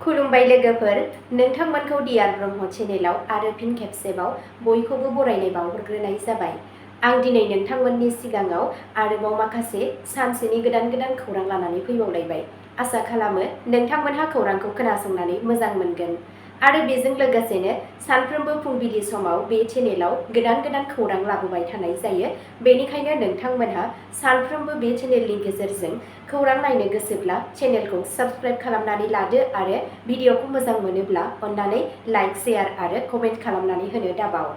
खुलुमबाय लोगोफोर, नोंथांमोनखौ डियार ब्रह्म चेनेलाव आरो फिन खेबसेबाव बयखौबो बरायनाय बावहरग्रोनाय जाबाय। आं दिनै नोंथांमोननि सिगाङाव आरोबाव माखासे सानसेनि गोदान खौरां लानानै फैबावलायबाय। आसा खालामो नोंथांमोनहा खौरांखौ खोनासंनानै मोजां मोनगोन आरो बेजों लोगोसेनो सानफ्रोमबो फुंबिलि समाव बे चेनेलाव गोदान खौरां लाबोबाय थानाय जायो। बेनिखायनो नोंथांमोनहा सानफ्रोमबो बे चेनेलनि गेजेरजों खौरां नायनो गोसोब्ला चेनेलखौ साबस्क्राइब खालामनानै लादो आरो भिडिअखौ मोजां मोनोब्ला अन्नानै लाइक, शेयार आरो कमेन्ट खालामनानै होनो दाबाव।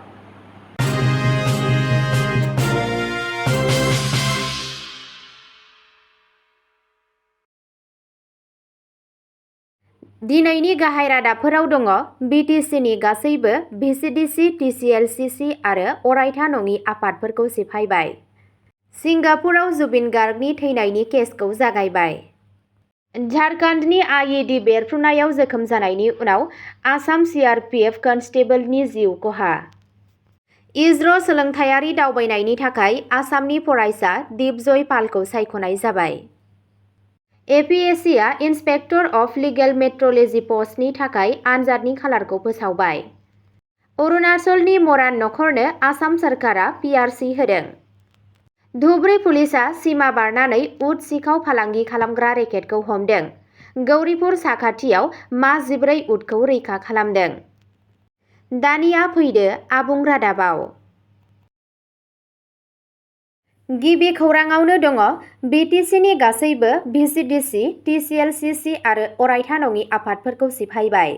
दिनैनि गाहाय रादाबफोराव दङ BTCनि गासैबो VCDC, TCLCC आरो अरायथा नङि आफादफोरखौ सिफायबाय। सिंगापुराव जुबिन गार्गनि थैनायनि केसखौ जागायबाय। झारखन्डनि IED बेरफ्रुनायाव जोखोम जानायनि उनाव आसाम CRPF कनस्टेबलनि जिउ खहा। इजर सोलोंथायारि दावबायनायनि थाखाय आसामनि फरायसा दिपजय पालखौ सायख'नाय जाबाय। APSCआ इन्सपेक्टर अफ लिगेल मेट्रलजि पस्टनि थाखाय आनजादनि खालारखौ फोसावबाय। अरुणाचलनि मरान नखरनो आसाम सरकारा PRC होदों। धुबरी पुलिसआ सिमा बारनानै उट सिखाव फालांगि खालामग्रा रेकेटखौ हमदों। गौरीपुर साखाथियाव मा-14 उटखौ रैखा खालामदों। दानिया फैदो आबुं रादाबाव। गिबि खौराङावनो दङ BTCनि गासैबो VCDC, TCLCC आरो अरायथा नङि आफादफोरखौ सिफायबाय।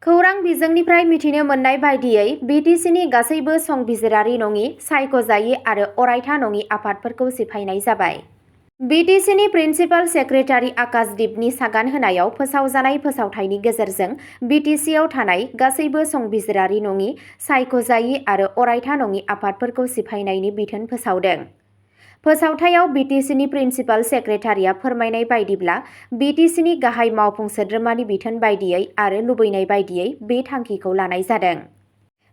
खौरां बिजोंनिफ्राय मिथिनो मोननाय बायदियै BTCनि गासैबो संबिजिरारि नङि, सायख'जायि आरो अरायथा नङि आफादफोरखौ सिफायनाय जाबाय। BTCनि प्रिन्सिपाल सेक्रेटारि आकाशदीपनि सागान होनायाव फोसावजानाय फोसावथायनि गेजेरजों BTCआव थानाय गासैबो संबिजिरारि नङि, सायख'जायि आरो अरायथा नङि आफादफोरखौ सिफायनायनि बिथोन फोसावदों। फोसावथायाव BTCनि प्रिन्सिपाल सेक्रेटारिया फोरमायनाय बायदिब्ला BTCनि गाहाय मावफुं सोद्रोमानि बिथोन बायदियै आरो लुबैनाय बायदियै बे थांखिखौ लानाय जादों।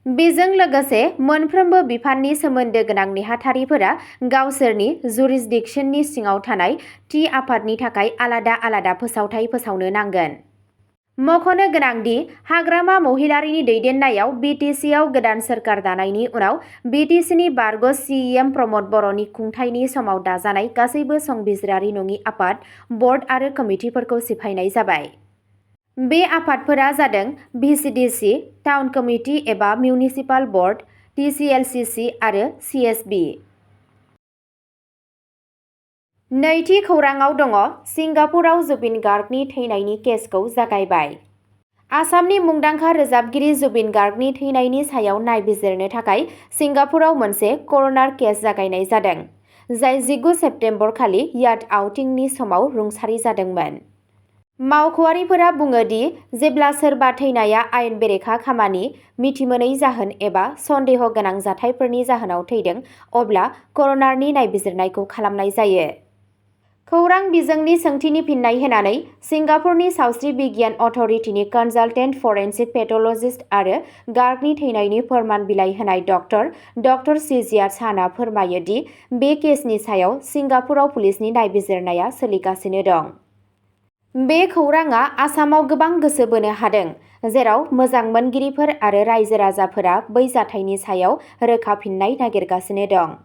बेजों लोगोसे मोनफ्रोमबो बिफाननि सोमोन्दो गोनां नेहाथारिफोरा गावसोरनि जुरिसडिक्सननि सिङाव थानाय थि आफादनि थाखाय आलादा फोसावथाय फोसावनो नांगोन। मख'नो गोनांदि हाग्रामा महिलारीनि दैदेननायाव BTCआव गोदान सोरखार दानायनि उनाव BTCनि बारग' CEM प्रमद बर'नि खुंथायनि समाव दाजानाय गासैबो संबिजिरारि नङि आफाद, बर्ड आरो कमिटिफोरखौ सिफायनाय जाबाय। बे आफादफोरा जादों VCDC, टाउन कमिटि एबा मिउनिसिपाल बर्ड, TCLCC आरो CSB। नैथि खौराङाव दङ सिंगापुराव जुबिन गार्गनि थैनायनि केसखौ जागायबाय। आसामनि मुंदांखा रोजाबगिरि जुबिन गार्गनि थैनायनि सायाव नायबिजिरनो थाखाय सिंगापुराव मोनसे कर'नार केस जागायनाय जादों, जाय 19 सेप्तेम्बर खालि याट आउटिंनि समाव रुंसारि जादोंमोन। मावख'आरिफोरा बुङो दि जेब्ला सोरबा थैनाया आयेन बेरेखा खामानि, मिथिमोनै जाहोन एबा सन्देह गोनां जाथायफोरनि जाहोनाव थैदों, अब्ला कर'नारनि नायबिजिरनायखौ खालामनाय जायो। खौरां बिजोंनि सोंथिनि फिननाय होनानै सिंगापुरनि सावस्रि बिगियान अथ'रिटिनि कनसालटेन्ट फरेनसिक पेथलजिस्ट आरो गार्गनि थैनायनि फोरमान बिलाइ होनाय डक्टर सिजिया चानआ फोरमायो दि बे केसनि सायाव सिंगापुराव पुलिसनि नायबिजिरनाया सोलिगासिनो दं। बे खौरांआ आसामाव गोबां गोसो बोनो हादों, जेराव मोजां मोनगिरिफोर आरो रायजो-राजाफोरा बै जाथायनि सायाव रोखा फिननाय नागिरगासिनो दं।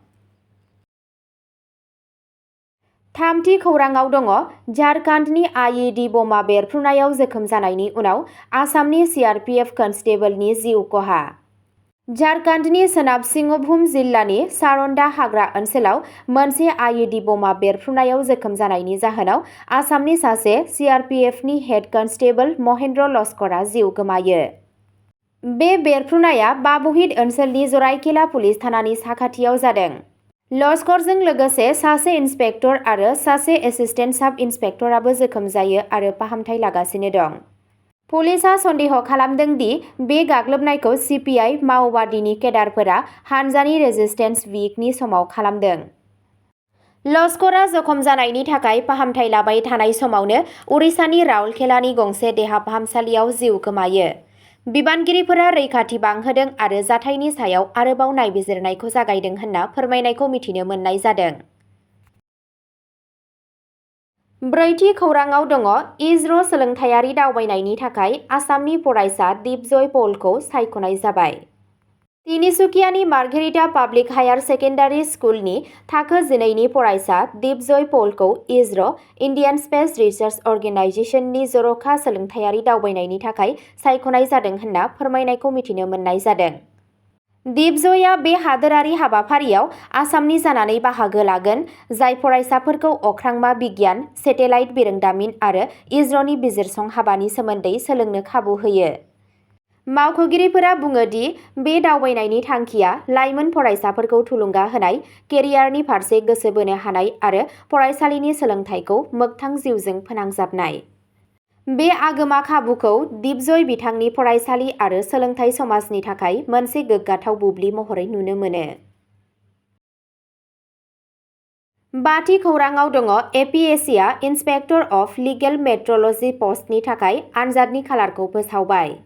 थामथि खौराङाव दङ झारखन्डनि IED बमा बेरफ्रुनायाव जोखोम जानायनि उनाव आसामनि CRPF कनस्टेबलनि जिउ खहा। झारखन्डनि सोनाब सिंहभूम जिल्लानि सारन्डा हाग्रा ओनसोलाव मोनसे IED बमा बेरफ्रुनायाव जोखोम जानायनि जाहोनाव आसामनि सासे CRPFनि हेड कनस्टेबल महेन्द्र लस्करआ जिउ गोमायो। बे बेरफ्रुनाया बाबुहिट ओनसोलनि जराइकेला पुलिस थानानि साखाथियाव जादों। लस्करजों लोगोसे सासे इन्सपेक्टर आरो सासे एसिस्टेन्ट साब इन्सपेक्टराबो जोखोम जायो आरो फाहामथाय लागासिनो दं। पुलिसआ सन्देह खालामदों दि बे गाग्लोबनायखौ CPI माओवादीनि केडारफोरा हानजानि रेजिस्टेन्स विकनि समाव खालामदों। लस्करआ जखम जानायनि थाखाय फाहामथाय लाबाय थानाय समावनो उरिष्यानि राउरकेलानि गंसे देहा फाहामसालियाव जिउ गोमायो। बिबानगिरिफोरा रैखाथि बांहोदों आरो जाथायनि सायाव आरोबाव नायबिजिरनायखौ जागायदों होनना फोरमायनायखौ मिथिनो मोननाय जादों। ब्रैथि खौराङाव दङ इजर सोलोंथायारि दावबायनायनि थाखाय आसामनि फरायसा दिपजय पलखौ सायख'नाय जाबाय। तिनिसुकियानि मार्घेरिटा पाब्लिक हायार सेकेन्डारि स्कुलनि थाखो 12नि फरायसा दिपजय पलखौ इजर इन्डियान स्पेस रिसार्च अर्गेनाइजेशननि जर'खा सोलोंथायारि दावबायनायनि थाखाय सायख'नाय जादों होनना फोरमायनायखौ मिथिनो मोननाय जादों। दिपजयआ बे हादोरारि हाबाफारियाव आसामनि जानानै बाहागो लागोन, जाय फरायसाफोरखौ अख्रांमा बिगियान, सेटेलाइट बिरोंदामिन आरो इजर'नि बिजिरसं हाबानि सोमोन्दै सोलोंनो खाबु होयो। मावख'गिरिफोरा बुङो दि बे दावबायनायनि थांखिया लाइमोन फरायसाफोरखौ थुलुंगा होनाय, केरियारनि फारसे गोसो बोनो हानाय आरो फरायसालिनि सोलोंथायखौ मोगथां जिउजों फोनांजाबनाय। बे आगोमा खाबुखौ दिपजय बिथांनि फरायसालि आरो सोलोंथाय समाजनि थाखाय मोनसे गोग्गाथाव बुब्लि महरै नुनो मोनो। बाथि खौराङाव दङ एपिएससिआ इन्सपेक्टर अफ लिगेल मेट्रल'जि पस्टनि थाखाय आनजादनि खालारखौ फोसावबाय।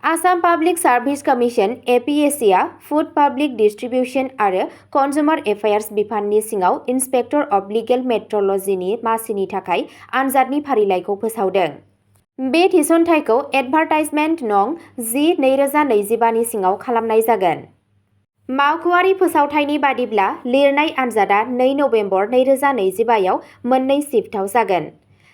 आसाम पाब्लिक सार्भिस कमिसन एपिएससिआ फुड पाब्लिक डिस्ट्रिबिउसन आरो कन्जुमार एफेयार्स बिफाननि सिङाव इन्सपेक्टर अफ लिगेल मेट्रल'जिनि मासिनि थाखाय आनजादनि फारिलाइखौ फोसावदों। बे थिसनथायखौ एडभार्टाइजमेन्ट नं G/2025 नि सिङाव खालामनाय जागोन। मावख'आरि फोसावथायनि बादिब्ला लिरनाय आनजादआ 2 नबेम्बर 2025 आव मोननै शिफ्टआव जागोन।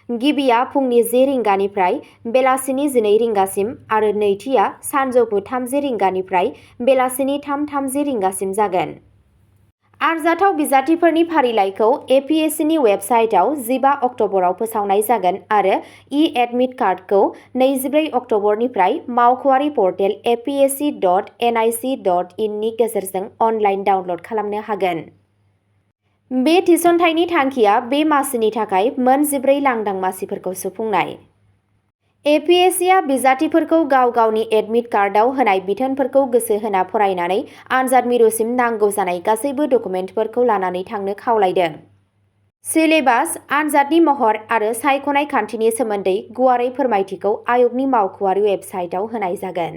गिबिया फुंनि 10 रिंगानिफ्राय बेलासिनि 12 रिंगासिम आरो नैथिया सानजौफु 30 रिंगानिफ्राय बेलासिनि 3:30 रिंगासिम जागोन। आरजाथाव बिजाथिफोरनि फारिलाइखौ एपिएससिनि वेबसाइटआव 15 अक्ट'बराव फोसावनाय जागोन आरो एडमिट कार्डखौ 24 अक्ट'बरनिफ्राय मावख'आरि पर्टेल apsc.nic.in नि गेजेरजों अनलाइन डाउनल'ड खालामनो हागोन। बे थिसनथायनि थांखिया बे मासिनि थाखाय मोन 14 लांदां मासिफोरखौ सुफुंनाय। एपिएससिआ बिजाथिफोरखौ गाव गावनि एडमिट कार्डआव होनाय बिथोनफोरखौ गोसो होना फरायनानै आनजाद मिरुसिम नांगौ जानाय गासैबो डकुमेन्टफोरखौ लानानै थांनो खावलायदों। सिलेबास, आनजादनि महर आरो सायख'नाय खान्थिनि सोमोन्दै गुवारै फोरमायथिखौ आय'गनि मावख'आरि वेबसाइटआव होनाय जागोन।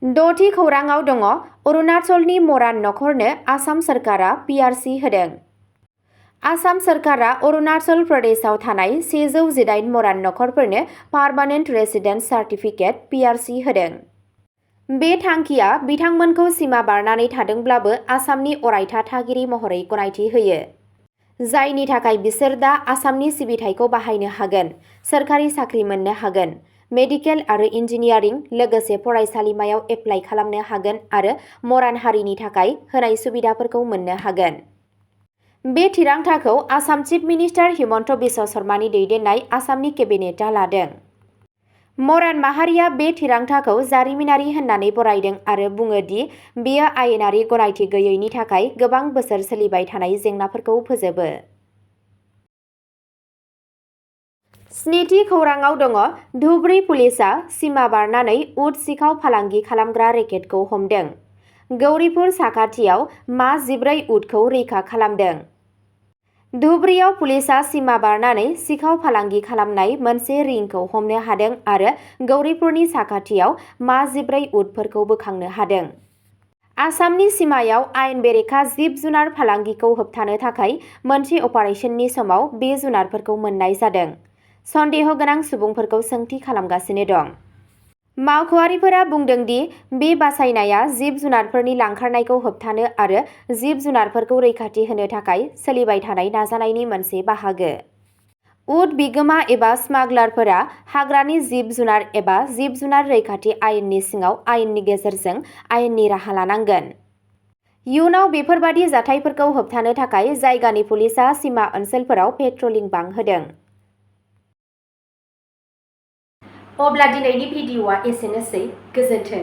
द'थि खौराङाव दङ अरुणाचलनि मरान नखरनो आसाम सोरखारा पिआरसि होदों। आसाम सोरखारा अरुणाचल प्रदेशआव थानाय 118 मरान नखरफोरनो पार्मानेन्ट रेसिडेन्स सार्टिफिकेट पिआरसि होदों। बे थांखिया बिथांमोनखौ सिमा बारनानै थादोंब्लाबो आसामनि अरायथा थागिरि महरै गनायथि होयो, जायनि थाखाय बिसोर दा आसामनि सिबिथायखौ बाहायनो हागोन, सोरखारि साख्रि मोननो हागोन, मेडिकेल आरो इन्जिनियारिं, लोगोसे फरायसालिमायाव एप्लाइ खालामनो हागोन आरो मरान हारिनि थाखाय होनाय सुबिदाफोरखौ मोननो हागोन। बे थिरांथाखौ आसाम चिफ मिनिस्टार हिमन्त बिश्व शर्मानि दैदेननाय आसामनि केबिनेटआ लादों। मरान माहारिया बे थिरांथाखौ जारिमिनारि होननानै बरायदों आरो बुङो दि बेयो आयेनारि गनायथि गैयैनि थाखाय गोबां बोसोर सोलिबाय थानाय जेंनाफोरखौ फोजोबो। स्निथि खौराङाव दङ धुबरी पुलिसआ सिमा बारनानै उट सिखाव फालांगि खालामग्रा रेकेटखौ हमदों। गौरीपुर साखाथियाव मा 14 उटखौ रैखा खालामदों। धुबरीयाव पुलिसआ सिमा बारनानै सिखाव फालांगि खालामनाय मोनसे रिंखौ हमनो हादों आरो गौरीपुरनि साखाथियाव मा 14 उटफोरखौ बोखांनो हादों। आसामनि सिमायाव आयेन बेरेखा जिब-जुनार फालांगिखौ होबथानो थाखाय मोनसे अपारेशननि समाव बे जुनारफोरखौ मोन्नाय जादों। सन्देह गोनां सुबुंफोरखौ सोंथि खालामगासिनो दं। मावख'आरिफोरा बुंदों दि बे बासायनाया जिब-जुनारफोरनि लांखारनायखौ होबथानो आरो जिब-जुनारफोरखौ रैखाथि होनो थाखाय सोलिबाय थानाय नाजानायनि मोनसे बाहागो। उट बिगोमा एबा स्मागलारफोरा हाग्रानि जिब-जुनार एबा जिब-जुनार रैखाथि आयेननि सिङाव आयेननि गेजेरजों आयेननि राहा लानांगोन। इयुनाव बेफोरबादि जाथायफोरखौ होबथानो थाखाय जायगानि पुलिसआ सिमा ओनसोलफोराव पेट्रलिं बांहोदों। अब्ला दिनैनि भिडिअ'आ एसेनोसै। गोजोन्थों।